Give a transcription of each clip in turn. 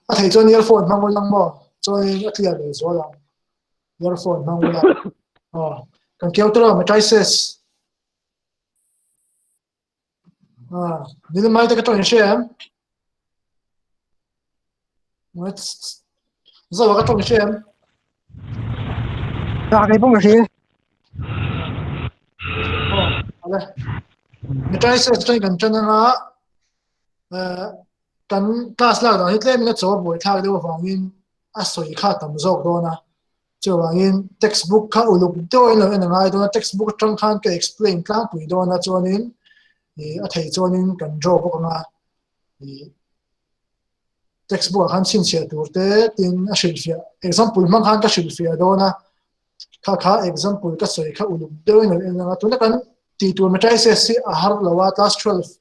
A thei chuan earphone hmang ul ang maw? Chuanin a clear leh zual ang. Earphone hmang ula. Aw, kan keu tawh a matrices. Ah, nil mai te ka tawng in hria em? Zo ka tawng in hria em? Ta kai pawh ka hria. Aw, ale. Matrices atangin kan tan anga eh kan class lak dan hi tlemin a chaw buai thlak deuh avangin a sawi kha tam zawk dawn a. Chuvangin textbook kha uluk deuhin lo en a ngai dawn a, textbook atang khan ka explain tlangpui dawn a chuanin ih a thei chuanin kan draw bawk anga ih textbook ah khan chhinchhiah tur te tin a hrilhfiah example hmang khan ka hrilhfiah dawn a kha kha example ka sawi kha uluk deuhin lo en anga tuna kan tih tur matrices hi a har lo a class 12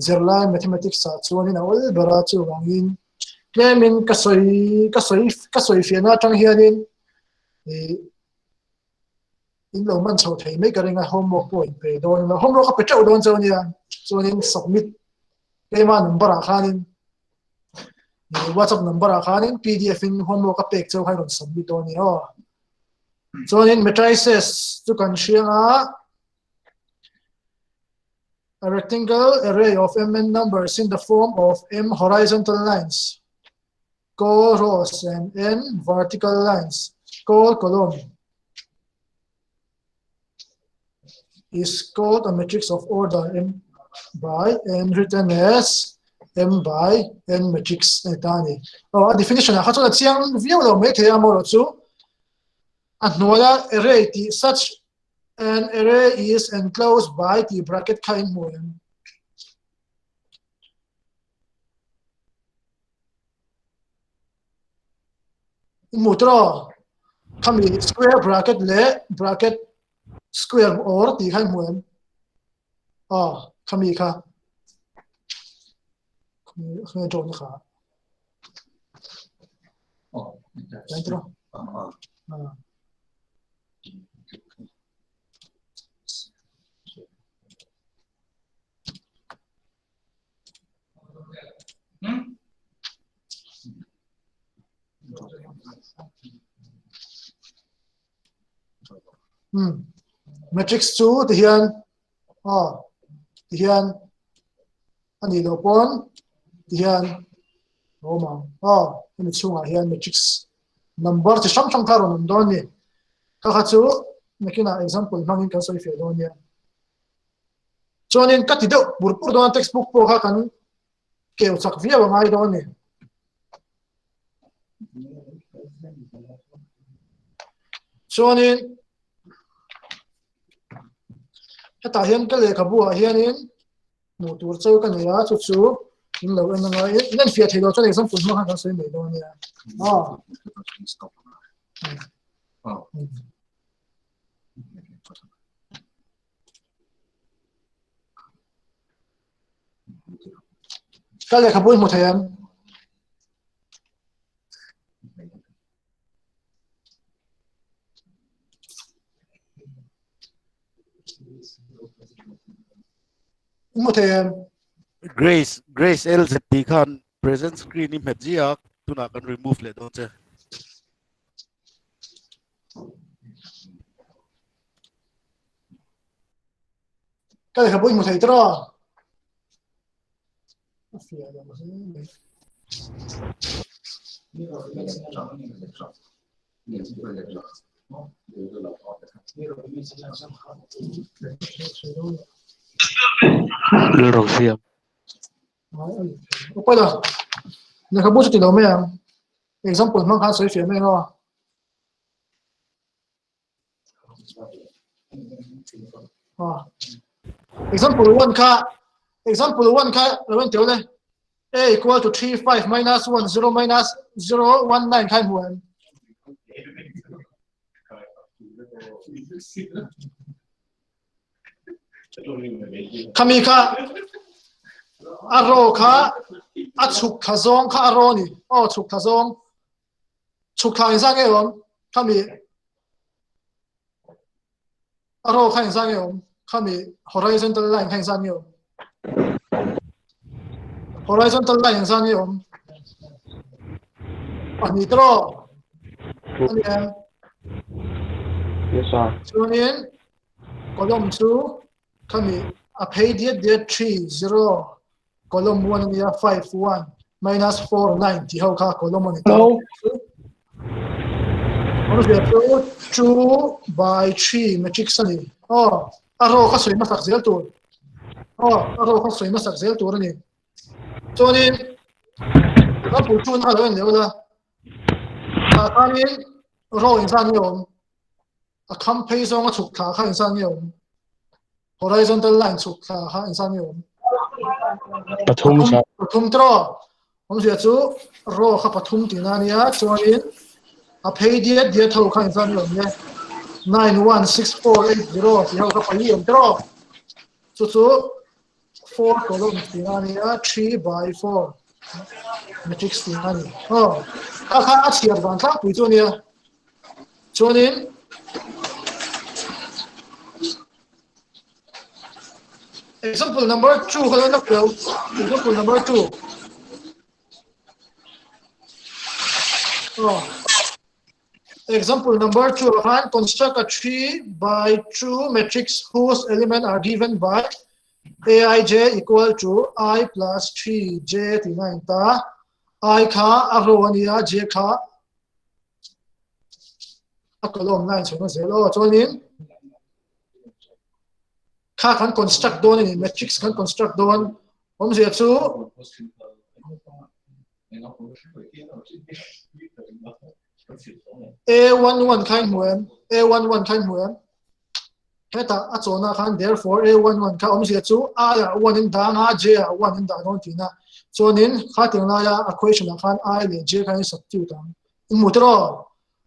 zirlai mathematics ah chuanin a awl ber a chuvangin tlemin ka sawi ka sawi ka sawi fiahna atang hianin ih in lo man chho thei mai ka ring a homework pawh in pe dawn lo homework a pe teuh dawn cheu nia chuanin submit keima number ah khanin ih whatsapp number ah khanin pdf in homework a pek cheu kha i rawn submit dawn nia aw chuanin matrices chu kan hriang a A rectangle array of mn numbers in the form of m horizontal lines, called rows, and n vertical lines, called column, is called a matrix of order m by n written as m by n matrix a ni ta a ni. Aw, a definition ah kha chuan a chiang viau lo maithei a amaherawh chu a hnuaia array tih such An array is enclosed by tih bracket kha in hmu em? In hmu tawh khami square bracket leh bracket square or tih kha in hmu em? Aw, khami kha. Khami khami draw na kha. Yan tawh. Ah. Matrix chu ti hian aw ti hian a nih loh pawn ti hian a awm ang aw hemi chhungah hian matrix number chi hrang hrang kha a rawn awm dawn a ni. Kha kha chu nakinah example hmangin kan sawi feh dawn nia. Chuanin ka ti deuh pur pur dawn a textbook pawh kha kan keu chak viau a ngai dawn a ni. Chuanin hetah hian ka lehkhabu ah hianin hmuh tur cheu ka nei a chu chu in lo en anga in en fiah thei lo chuan example hmang khan kan sawi mai dawn ania aw ka lehkhabu i hmu thei em Hmu thei em? Grace, Grace LZT khan present screen i hmet zia tunah kan remove leh dawn che. Ka lehkhabu i hmu thei tawh. A fiah lo hle mai. Lalrosiam. Upa la. Lehkhabu chu ti lo mai ang. Example hmang khan sawi fiah mai ang aw. Example 1 kha example 1 kha lo en teu le a equal to 3 5 minus 1 0 minus 0 1 9 kha hmu em khami kha a row kha a chhuk thla zawng kha a row ni aw chhuk thla zawng Chhuk thla engzah nge awm? Khami a row kha engzah nge awm? Khami horizontal line kha engzat nge awm? Horizontal line engzat nge awm? Pahnih tawh. Ani em? Yes sir. Chuanin column chu khami a phei diat diat 3 0 column 1 ania 5 1 minus 4 9 tih ho kha column ani ta. Awmzia chu 2 by 3 matrix ani. Aw, a row kha sawi hmasak zel tur. Aw, a row kha sawi hmasak zel tur ani. Chuanin a pul chun a lo en leh ula. Tah khanin row inzan nge awm? A kham phei zawng a chhuk thla kha inzan nge awm? Horizontal line chhuk thla kha inzan nge awm? Pathum sa. Pathum tawh. Awmzia chu row kha pathum tihna a nia chuanin a phei diat diat ho kha inzan nge awm nge? 9 1 6 4 8 0 tih ho kha pali awm tawh. Chu chu 4 column tihna a nia 3 by 4 matrix tihna a ni. Aw, kha kha a chhiar dan tlangpui chu a nia. Chuanin example number 2 kha lo nak lo. Example number 2. Aw. Example number 2 khan construct a 3 by 2 matrix whose element are given by aij equal to i plus 3j tihna a inta. I kha a row a nia, j kha a column line chhawna zel aw. Chuanin kha kan construct dawn a ni, matrix kan construct dawn. Awmzia chu A11 kha in hmu em? A11 kha in hmu em? Hetah a chawhna khan therefore A11 kha awmzia chu I ah 1 in dang a, J ah 1 in dah dawn tihna. Chuanin kha tiang laia a question ah khan I leh J kha in substitute ang. In hmu tiraw?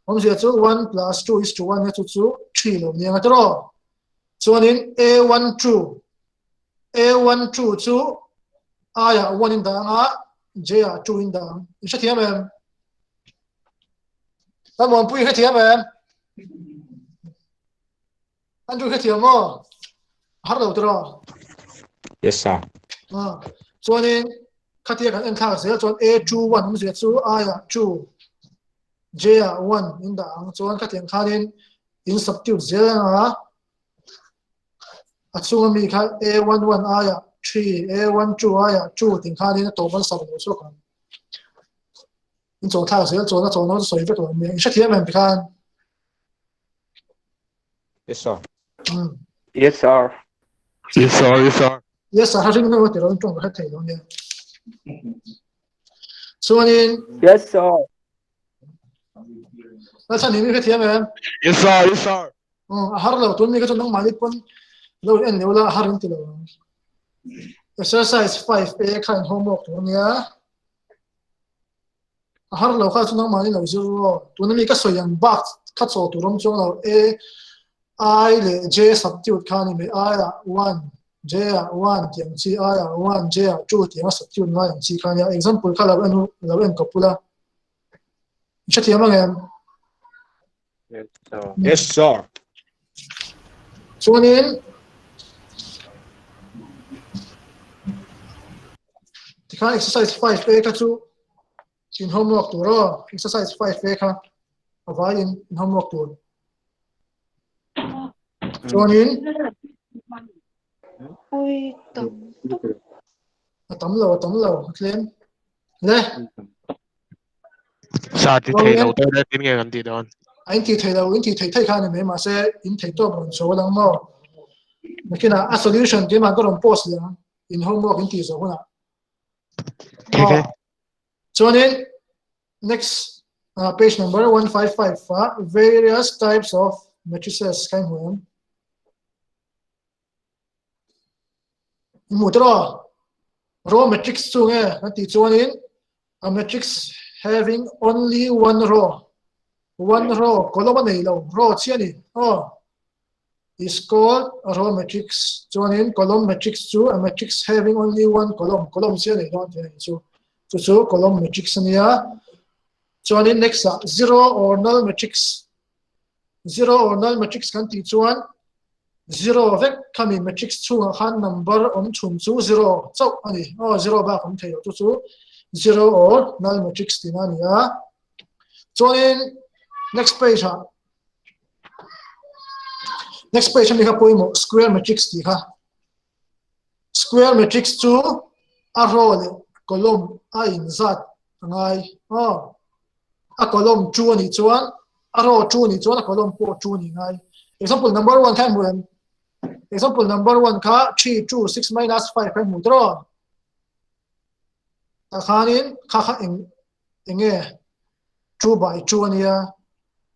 Awmzia chu 1 plus 2 is to 1 hi chu chu 3 lo ni ang a tiraw? Chuanin A12 A12 chu I ah 1 in dang a, J ah 2 in dang. In hrethiam em? Lalmuanpui hrethiam em? Andrew hrethiam maw? Har lo tiraw? Yes sir. Ah, chuanin khatia kan en thlak zel chuan A21 awmzia chu I ah 2 J ah 1 in dah ang chuan khatiang khanin in substitute zel anga a chunga mi kha A11 aiah 3, A12 aiah 2 ting khanin a tawp an sak lo chhuak ang. In chaw thlak zel chuan a chaw no sawi vek lo nia. In hrethiam em tikhan? Yes sir. Yes sir. Yes sir, yes sir. Yes sir, ring no ti ron tong ka thei lo nia. Chuanin Yes sir. Na chan mi hrethiam em? Yes sir, yes sir. A har lo tun mi ka chu nangmah ni pawn lo en leu la a har in ti lo ang. Exercise 5A kha in homework tur nia. A har lo kha chu nangmah ni lo zir ru. Tuna mi ka sawi ang bak kha chaw tur awm chuang lo A I leh J substitute kha ni mai I ah 1 J ah 1 tih ang chi I ah 1 J ah 2 tih anga substitute ngai ang chi kha nia. Example kha lo en lo en kawp ula. Hrethiam ang em? Yes sir. Yes sir. Chuanin tikhan exercise 5A kha chu in homework tur aw. Exercise 5A kha a vaiin in homework tur. Chuanin Ui tam tuk. A tam lo, a tam lo, a tlem. Le. Sa ti thei lo te le tin nge kan ti dawn. A in ti thei lo, in ti thei thei kha ni mai mahse in thei tawp rawn chho lang maw. Nakinah a solution keimah ka rawn post leh ang in homework in tih zawh hunah. Okay. Chuanin next page number 155 ah various types of matrices kha in hmu em? Hmu tawh Row matrix chu nge kan tih chuanin a matrix having only one row one row column a nei lo row chiah a ni aw is called a row matrix chuanin column matrix chu a matrix having only one column column chiah a nei dawn tih a ni chu chu chu column matrix a nia chuanin next ah zero or null matrix zero or null matrix kan tih chuan. Zero vek khami matrix chhungah khan number awm chhun chu zero chauh a ni. Aw zero bak awm thei lo chu chu zero or null matrix tihna a ni a. Chuanin next page ah next page ami kha pawimawh square matrix tih kha. Square matrix chu a row leh column a inzat a ngai. Aw a column 2 a nih chuan a row 2 a nih chuan a column pawh 2 a nih ngai. Example number 1 kha hmu em? Example number 1 kha 3 2 6 minus 5 kha hmu tawh. Tah khanin kha kha eng enge 2 by 2 a nia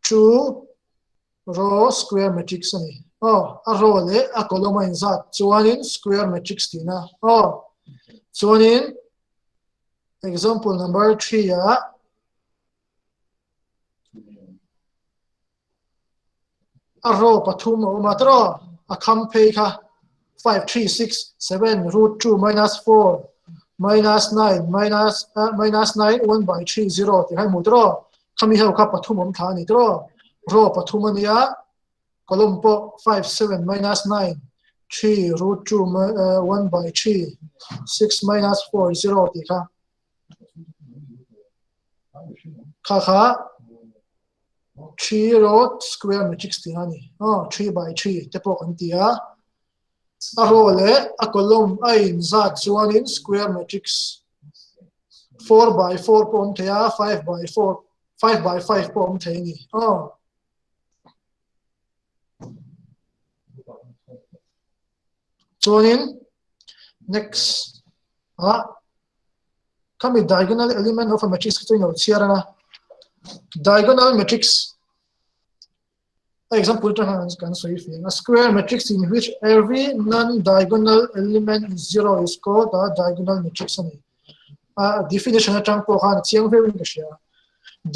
2 row square matrix a ni. Aw a row leh a column a inzat chuanin square matrix tihna. Aw chuanin Example number 3 ah a row pathum a awm a tawh a kham phei kha 5 3 6 7 root 2 minus 4 minus 9 minus uh, minus 9 1 by 3 0 ti khai mu tawh khami ho kha pathum awm thla ani tawh row pathum ania column pawh 5 7 minus 9 3 root 2 uh, 1 by 3 6 minus 4 0 ti kha kha kha 3 row square matrix ti a ni oh 3 by 3 te pawh kan ti a a row leh a column a in zat chuanin square matrix 4 by 4 pawh awm thei a 5 by 4 5 by 5 pawh awm thei a ni oh Chuanin next ah khami diagonal element of a matrix kha chu ilo chhiar anga diagonal matrix a example atang khan kan sawi feng a square matrix in which every non-diagonal element is zero is called a diagonal matrix a ni a definition atang pawh khan a chiang viau in ka hria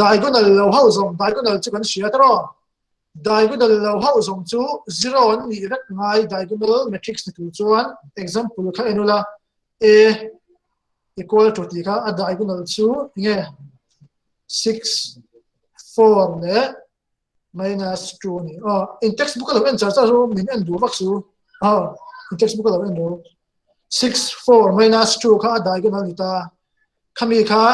diagonal lo ho zawng diagonal chu kan hria tawh Diagonal lo hauh zawng chu zero an nih vek ngai diagonal matrix ni tur chuan example kha en ula A equal to tih kha a diagonal chu enge 6 4 leh minus 2 ani. Aw in textbook a lo en char char chu min en duh vak su. Aw in textbook a lo en duh 6 4 minus 2 kha a diagonal ni ta. Khami kha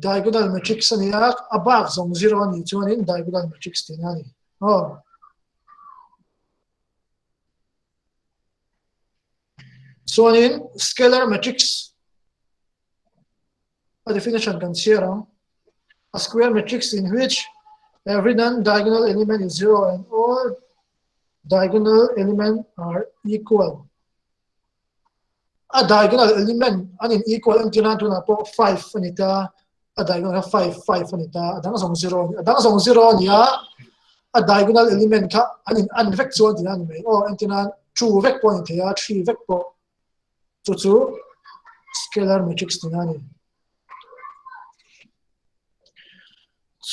Diagonal matrix a ni a, a bak zawng zero a nih chuanin diagonal matrix tihna a ni. Aw. Chuanin scalar matrix a definition kan chhiar ang. A square matrix in which every non-diagonal element is zero and all diagonal element are equal. A diagonal element an in equal entir nan tunah pawh 5 a ni ta a diagonal kha 5 5 a ni ta a dang zawng 0 a ni a dang zawng 0 a ni a a diagonal element kha an in an vek chuan tihna a ni mai aw entir nan 2 vek pawh a ni thei a 3 vek pawh chu chu scalar matrix tihna a ni.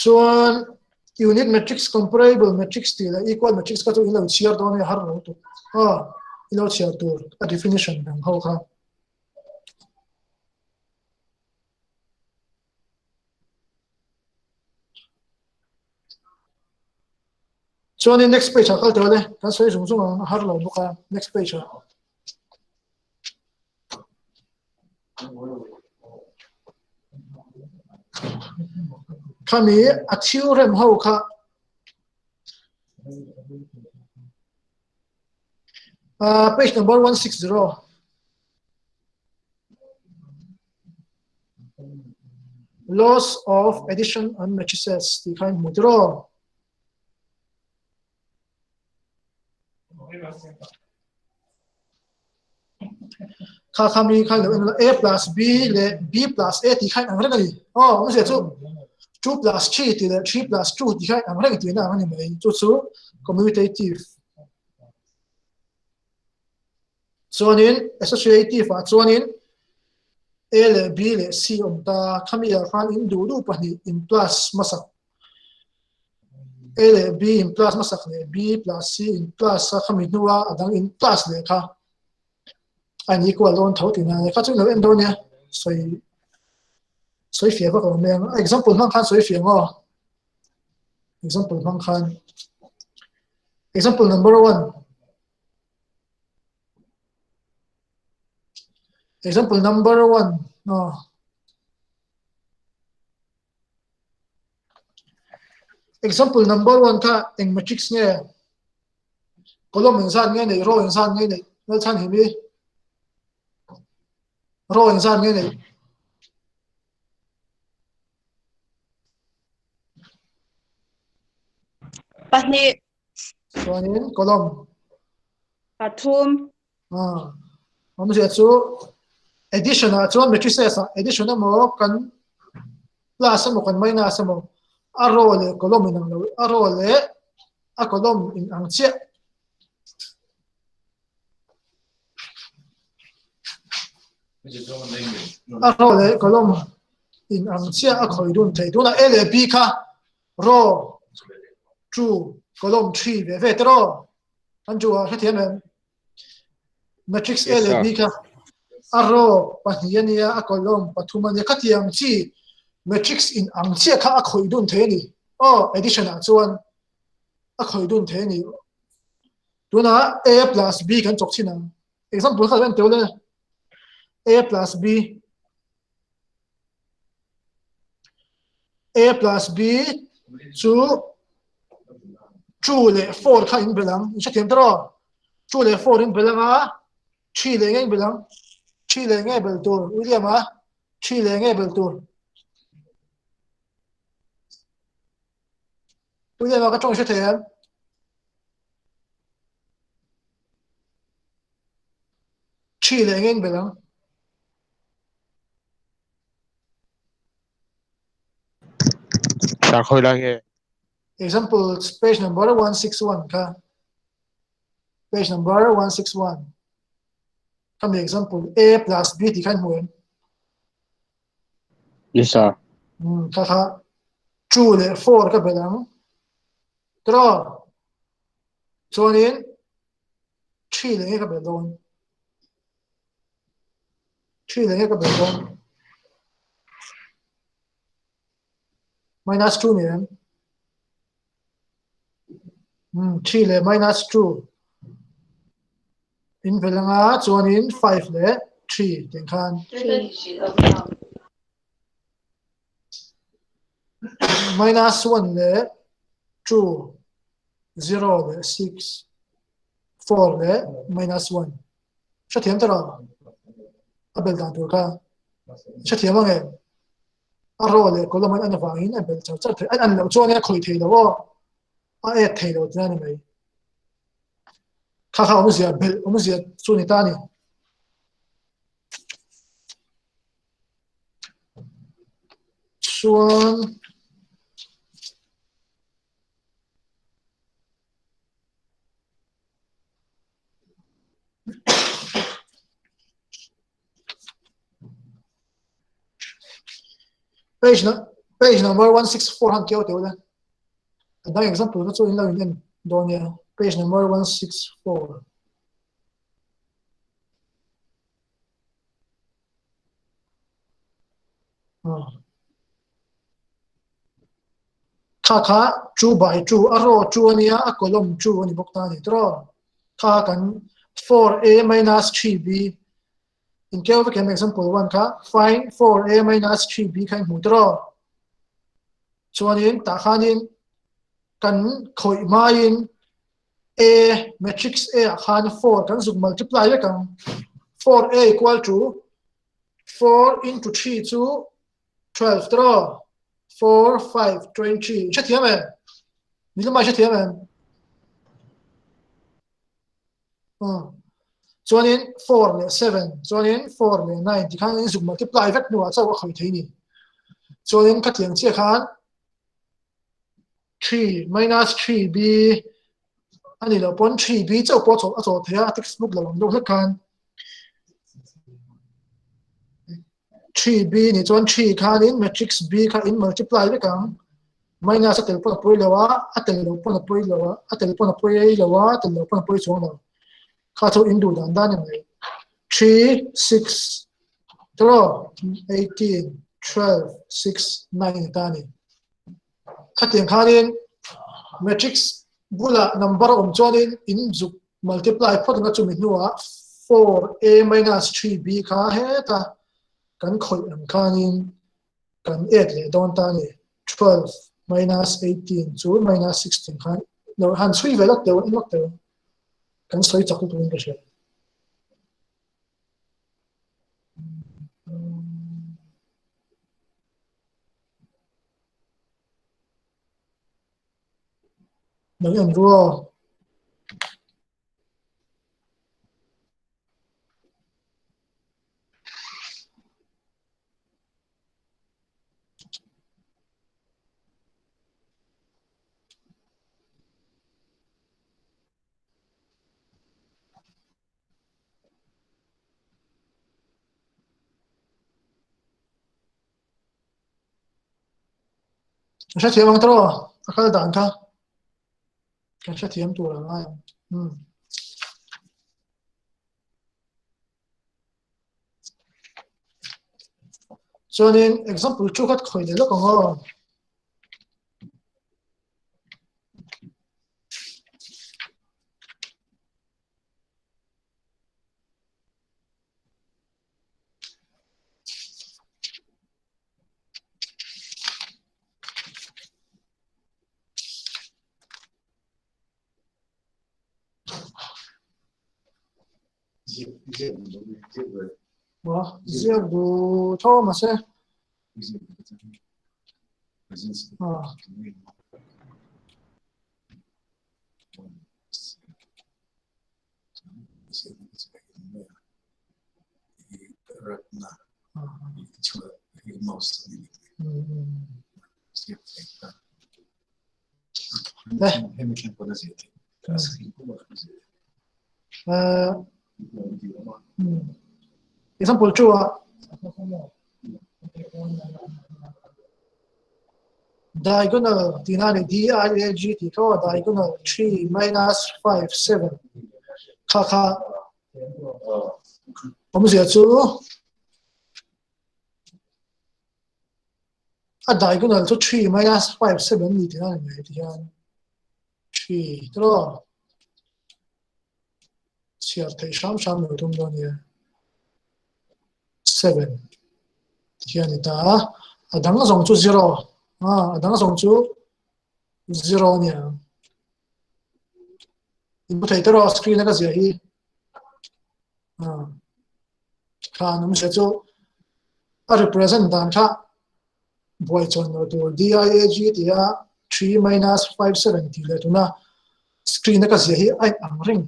Chuan unit matrix, comparable matrix tih leh equal matrix kha chu in lo chhiar dawn a har lo tuk a in lo chhiar tur a definition dang ho kha. Chuanin next page ah kal tawh le kan sawi zung zung ang a har lo bawk a next page ah. Khami a theorem ho kha page number 160 laws of addition on matrices tih kha in hmu tiraw Kha kha mi kha lo en A plus B leh B plus A tih kha in ang reng a ni. Aw, awmzia chu 2 plus 3 tih leh 3 plus 2 tih kha in ang reng tihna ang a ni mai. Chu chu commutative. Chuanin associative ah chuanin A leh B leh C awm ta. Khami ah khan in duh duh pahnih in plus hmasak A leh B in plus hmasak leh B plus C in plus a khami hnua a dang in plus leh kha a in equal dawn tho tihna a ni. Kha chu in lo en dawn nia sawi sawi fiah vak lo mai ang. Example hmang khan sawi fiah ang aw. Example hmang khan. Example number 1. Example number 1 no. Example number 1 kha eng matrix nge? Column engzat nge nei, row engzat nge nei? Lalchhan hi mi row engzat nge nei? Pahnih. Chuanin column. Pathum. Ah. Awmzia chu addition ah chuan matrices ah addition emaw kan plus emaw kan minus emaw a row leh column in ang lo a row leh a column in ang chiah. A row leh column in ang chiah a khawi dun thei. Tunah A leh B kha row 2 column 3 ve ve te raw. An chu a hrethiam em? Matrix A leh B kha a row pahnih a nia, a column pathum a nia. Khatiang chi matrix in ang chiah kha a khawih dun thei a ni. Aw, addition ah chuan a khawih dun thei a ni. Tunah A plus B kan chawk chhin ang. Example kha kan teu le. A plus B. A plus B chu 2 leh 4 kha in bel ang. In hrethiam ta raw? 2 leh 4 in bel anga 3 leh nge in bel ang? 3 leh nge bel tur? William a 3 leh nge bel tur? William a ka tawng hre thei em? 3 leh nge in bel ang? Sir khawi lai nge? Example page number 161 kha. Page number 161. Kami example A plus B ti khan hmu em? Yes sir. Kha kha 2 leh 4 ka bel ang. Tro. Chuanin 3 leh nge ka bel dawn? 3 leh nge ka bel dawn? Minus 2 ni em? 3 leh minus 2. In bel anga chuanin 5 leh 3 tih khan. Minus 1 leh 2, 0 leh 6, 4 leh minus 1. Hrethiam ta lo. A bel dan tur kha. Hrethiam ang em? A row leh column an avangin a bel char char thei. An an loh chuan a khawih thei lo aw. A ek thei lo tina ni mai. Kha kha awmzia bel awmzia chu ni ta ni. Chuan Page na page number 164 han keu teu le. Adang example ka chu in lo in en dawn nia. Page number 164. Kha kha 2 by 2 a row 2 ania a column 2 ani bawk ta ani tiraw. Kha kan 4a minus 3b in keu vek hian example 1 kha find 4a minus 3b kha in hmu tiraw. Chuanin tah khanin kan khawih hmain A matrix A ah khan 4 kan zuk multiply vek ang. 4a equal to 4 into 3 chu 12 tiraw. 4, 5, 20. Hrethiam em? Ni lamah hrethiam em? Chuanin 4 leh 7, chuanin 4 leh 9 ti khan in zuk multiply vek hnuah chauh a khawih thei ni. Chuanin khatiang chiah khan 3 minus 3b ani lo pawn 3b chauh pawh a chawh thei a textbook lo ang deuh hlek khan 3b ni chuan 3 khanin matrix b kha in multiply vek ang minus a tel pawn a pawi lo a a tel lo pawn a pawi lo a a tel pawn a pawi lo a tel lo pawn a pawi chuang lo kha chu in duh dan dan a ni 3 6 tiraw 18 12 6 9 ta ni Khatiang khanin matrix bulah number a awm chuanin in zuk multiply phawt anga chumi hnuah 4a minus 3b kha heta kan khawih ang khanin kan add leh dawn ta a ni. 12 minus 18 chu minus 16 khan lo han chhui ve lawk teuh lawk teuh kan sawi chak lutuk in ka hria. Lo en ru aw. Ka hrethiam ang tawh a kal dan kha ka hrethiam tur a ngai ang. Hmm. Chuanin example chu khat khawih leh lawk ang aw. Ziak duh tho mahse. Example 2 ah diagonal tihna a ni D I A G tih kha aw diagonal 3 minus 5 7 kha kha awmzia chu a diagonal chu 3 minus 5 7 ni tihna a ni mai tihian 3 tawh chhiar theih hram hram lo tum dawn nia 7 tihian ni ta a a dang zawng chu 0 a a dang zawng chu 0 a nia in hmu thei tawh screen a ka ziah hi a khan awm se chu a represent dan kha buai chuan lo tur DIAG tia 3 minus 5 7 tih leh tuna screen a ka ziah hi a in ang reng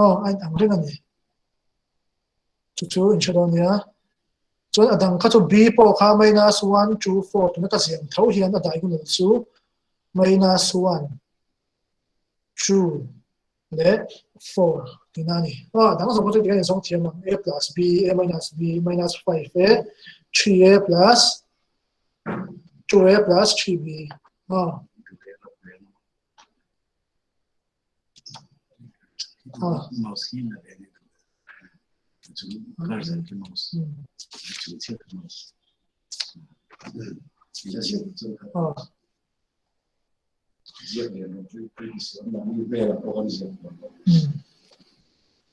aw a in ang reng a ni chu chu in hre dawn nia chuan a dang kha chu B pawh kha minus 1 2 4 tuna ka ziah ang tho hian a diagonal chu minus 1 2 leh 4 tihna a ni. A dang zawng chu tihian inzawng thiam ang a plus b a minus b minus 5a 3a plus 2a plus 3b a a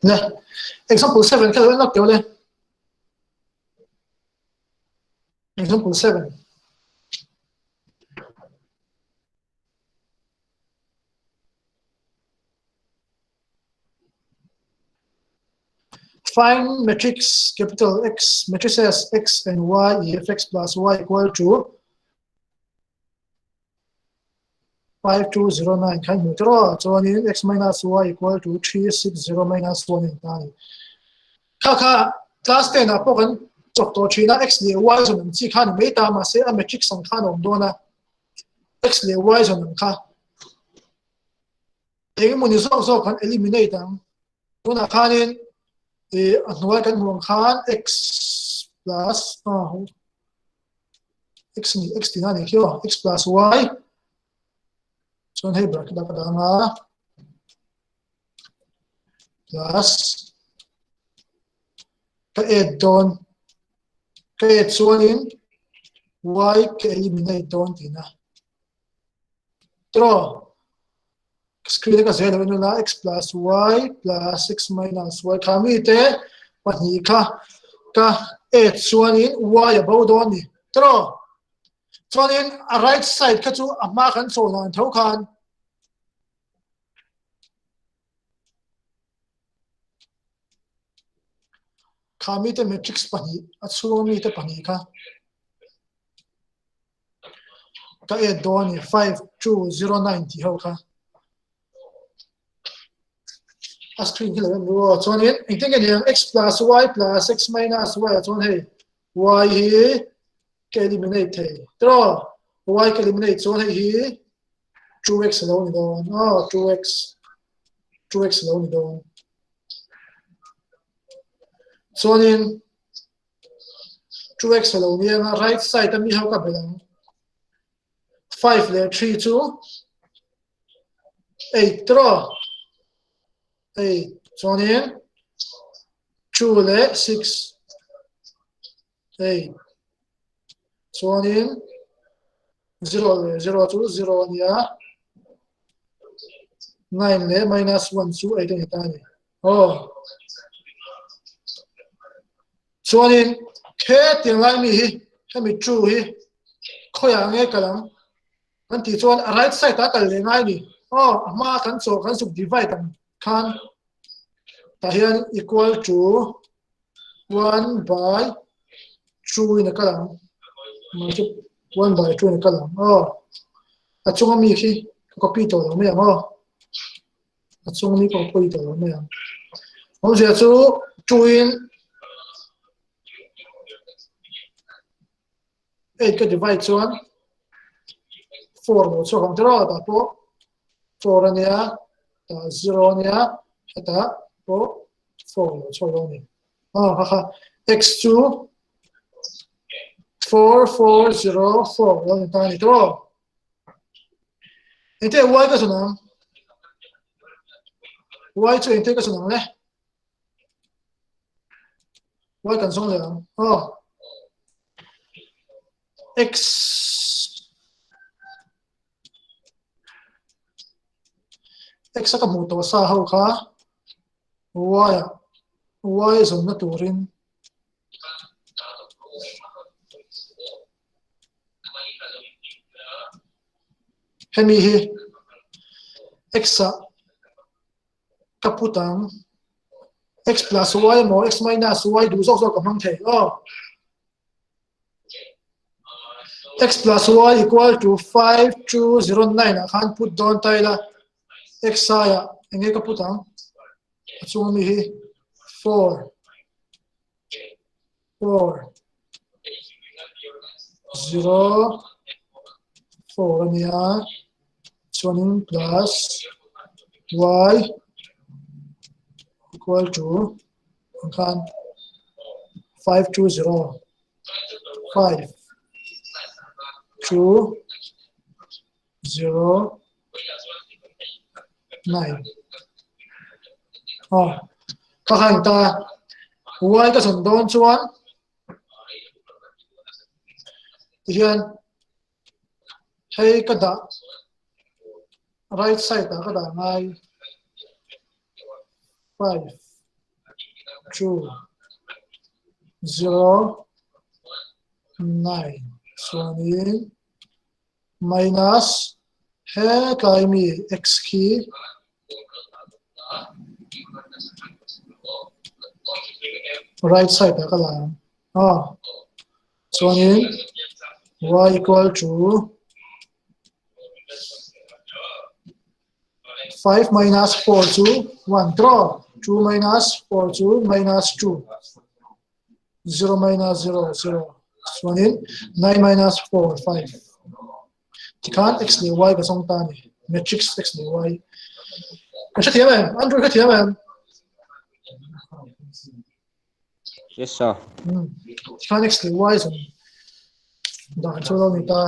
Le example 7 kha lo teu le example 7 Find matrix capital X matrices X and Y if X plus Y equal to 5209 khan hmu tawh a chuanin x minus y equal to 360 minus 1 in ta a ni. Kha kha class 10 ah pawh kan chawk tawh thin a x leh y zawn ang chi kha a ni mai ta mahse a matrix ang khan a awm dawn a x leh y zawn ang kha engemaw ni zawk zawk kan eliminate ang tunah khanin ih a hnuai kan hmuh ang khan x plus x ni x tihna a nih khi aw x plus y chuan hei bracket a ka dah anga plus ka add dawn ka add chuanin y ka eliminate dawn tihna tawh. Screen ka zel lo la x plus y plus x minus y kha mi te pahnih kha ka add chuanin y a bo dawn ni tro chuanin a right side kha chu a hma kan chaw dan tho khan kha mi te matrix pahnih a chhung mi te pahnih kha ka add dawn ni 5 2 0 9 tih ho kha a screen hi lo en ru chuanin engtin nge niang x plus y plus x minus y chuan hei y hi ka eliminate thei tro y ka eliminate chuan hei hi 2x lo ni dawn oh 2x 2x lo ni dawn chuanin 2x lo ni anga right side ami ho ka belang 5 leh 3 chu 8 tro 8 chuanin 2 leh 6 8 chuanin 0 leh 0 chu 0 ania 9 leh minus 1 chu 8 ani ta ni oh chuanin he tiang lai mi hi hemi 2 hi khoya nge kalang kan ti chuan a right side a kal leh ngai ni oh a hma kan chaw kan suk divide ang khan tah hian equal to 1 by 2 in a kal ang 1 by 2 in a kal ang oh a chunga mi khi ka copy tawh lo mai ang aw a chunga mi ka copy tawh lo mai ang awmzia chu 2 in 8 ka divide chuan 4 lo chhuak ang tiraw tah pawh 4 ania tah 0 ania hetah pawh 4 lo chhuak dawn ni ah ha ha x chu 4 4 0 4 lo ni ta ni tiraw engte y ka sawn ang y chu engte ka sawn ang le y kan zawng leh ang aw x x a ka hmuh tawh sa ho kha y a y zawnna turin hemi hi x a ka put ang x plus y emaw x minus y duh zawk zawk ka hmang thei aw x plus y equal to 5209 ah khan put dawn ta ila x ai ah enge ka put ang a chung ami hi 4 4 0 4 ania chuanin plus y equal to ang khan 5 2 0 5 2 0 9 oh ka khan ta y ka sawn dawn chuan tihian hei ka dah right side ah ka dah ngai 5 2 0 9 chuanin minus he tlai mi x khi right side ah ka la ang ah chuanin y equal to 5 minus 4 chu 1 draw 2 minus 4 chu minus 2 0 minus 0 0 chuanin 9 minus 4 5 tikhan x leh y ka zawng ta ni matrix x leh y ka hre thiam em Andrew ka thiam em Yes sir. Tikhan x leh y zawng dan chu lo ni ta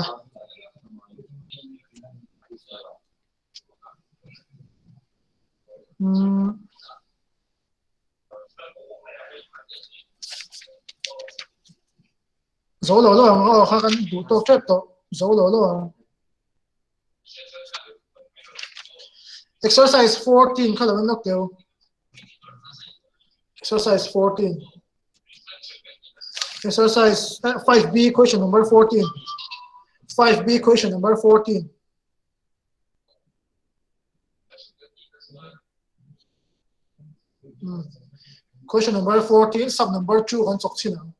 Zo lo lo ang aw kha kan duh tawk tep tawh zo lo lo ang. Exercise 14 kha lo en lawk teu. Exercise 14. Exercise 5B question number 14. 5B question number 14. Question number 14 sub number 2 kan chok chin ang.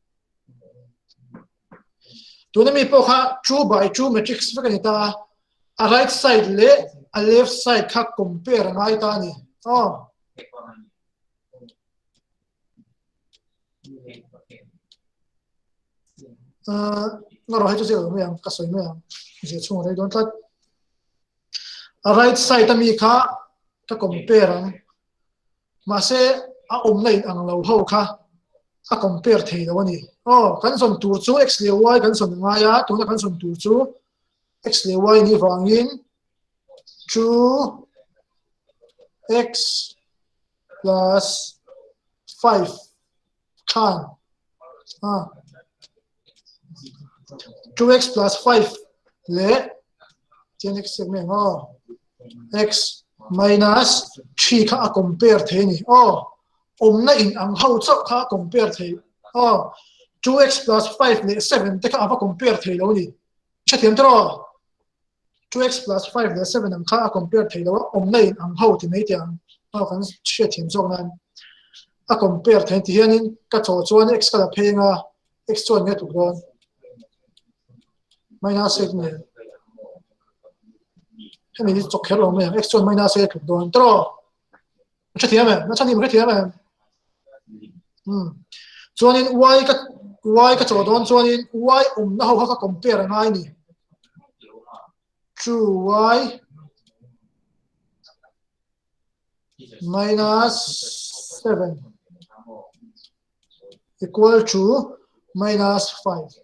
Tuna mi pawh kha 2 by 2 matrix vek ani ta. A right side leh a left side kha compare a ngai ta ani. Oh. Uh, ngaro hai chu zia mai ang ka sawi mai ang. Zia chhung rei dawn tlat. A right side ami kha ka compare ang. Mahse a awmna in ang lo ho kha a compare thei lo a ni. Aw, kan zawn tur chu x leh y kan zawn ngai a, tuna kan zawn tur chu x leh y ni vangin 2 x plus 5 khan ah 2x plus 5 leh chian x siak mai ang aw x minus 3 kha a compare thei a ni aw awmna in ang ho chauh kha a compare thei aw 2x plus 5 leh 7 te kha a va compare thei lo a ni hrethiam tawh aw 2x plus 5 leh 7 ang kha a compare thei lo a, awmna in ang ho ti mai teh ang aw kan hriatthiam zawk nan a compare thei ti hianin ka chaw chuan x ka la phei anga x chuan nge tuk dawn minus 8 nge hemi hi chawk kher lo mai ang x chuan minus 8 tuk dawn tawh hrethiam em na chhan hi hrethiam em um chuanin y ka y ka chaw dawn chuanin y awmna ho kha ka compare a ngai ni 2y minus 7 equal to minus 5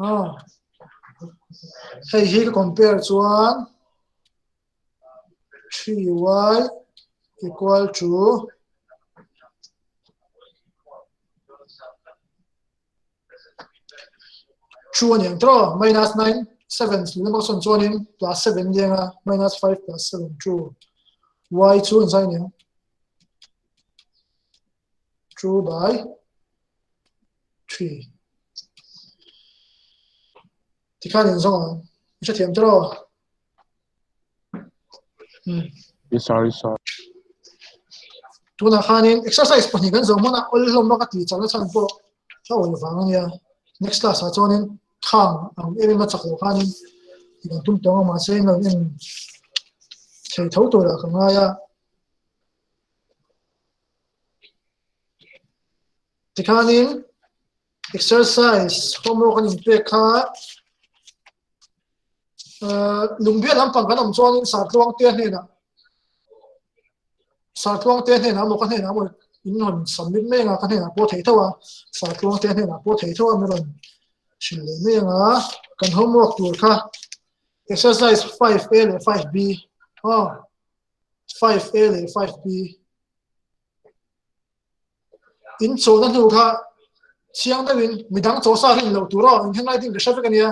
ah hei hi ka compare chuan 3y equal to 2 a ni ang tawh minus 9 7 lam a sawn chuanin plus 7 ni anga minus 5 plus 7 2 y chu an zai ni ang 2 by 3 tikhan in zawng ang i hrethiam tawh Yes sir, yes sir. Tunah khanin exercise pahnih kan zawh hmanah awl hlawm a ka tih chakna chhan pawh ka awl vang a nia. Next class ah chuanin khang ang em em a chak loh khanin tih kan tum tawng a mahse in lo en thei tho turah ka ngai a. Tikhanin exercise homework an inpek kha Lungbial lampang kan awm chuanin Sartluangte hnenah Sartluangte hnenah emaw ka hnenah emaw in rawn submit mai anga ka hnenah pawh theih tho a, Sartluangte hnenah pawh theih tho a min rawn hrilh leh mai anga kan homework tur kha exercise 5A leh 5B aw 5A leh 5B In chawlhna hnu kha chiang deuhin midang chaw sa rin loh tur aw, in handwriting ka hre vek a nia.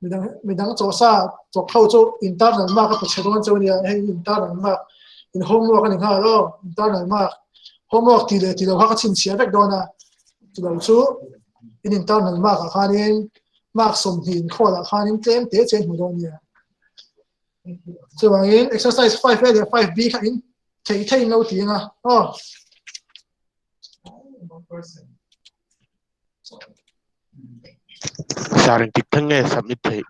Midang midang chaw sa chawk ho chu internal mark a pe chhe dawn cheu a nia, hei internal mark in homework a ni nghal aw, internal mark homework tih leh tih loh kha ka chhinchhiah vek dawn a, chilo chu in internal mark ah khanin mark 20 inkhawl ah khanin tlem te che in hmu dawn a nia. Chuvangin exercise 5A leh 5B kha in thei thei in lo ti anga aw. Sir engtik thleng nge submit theih?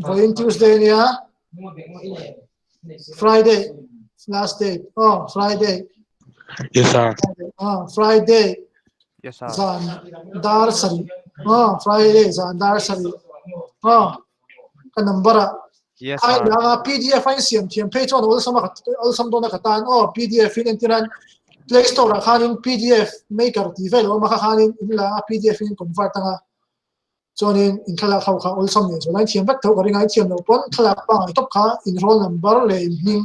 Vawiin Tuesday nia Friday last day oh Friday. Yes sir. Ah Friday. Yes sir. Zan dar sarih. Oh Friday zan dar sarih. Oh ka number a Yes ai sir. danga PDF a in siam thiam phei chuan awlsam a awlsam dawn a ka tan aw PDF in entir an Play Store ah khanin PDF maker tih vel a awm a kha khanin in la a PDF in convert anga chuanin in thlalak ho kha awlsam leh zual a in thiam vek tho ka ring a in thiam loh pawn thlalak pangngai tawp kha in roll number leh in hming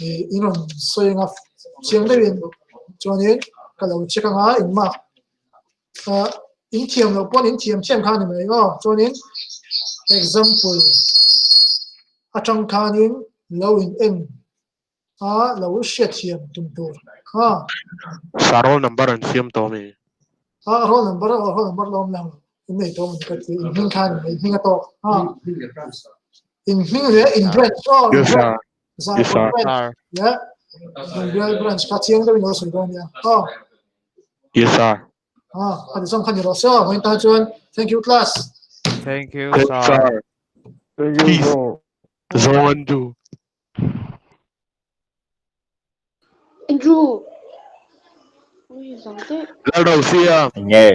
ih in rawn sawi anga chiang deuhin chuanin ka lo check anga in mark ah in thiam loh pawn in thiam thiam kha a ni mai aw chuanin example. Atang khanin lo in en a lo hriatthiam tum tur a. Sa roll number an siam tawh ami? A roll number a roll number la awm lo in nei tawh ani ka ti in hming khan in hming a tawk a in hming leh in branch aw in Yes sir. branch Yes sir. branch leh in branch kha chiang deuhin lo sawi dawn nia aw. Yes sir. A a ti zawng kha ni rawh se aw vawiin tan chuan thank you class. Thank you Thank sir. sir. Thank you, Peace. sir. Zawng an du. Andrew. Ui, zang teh. Lal ro sia. Nge.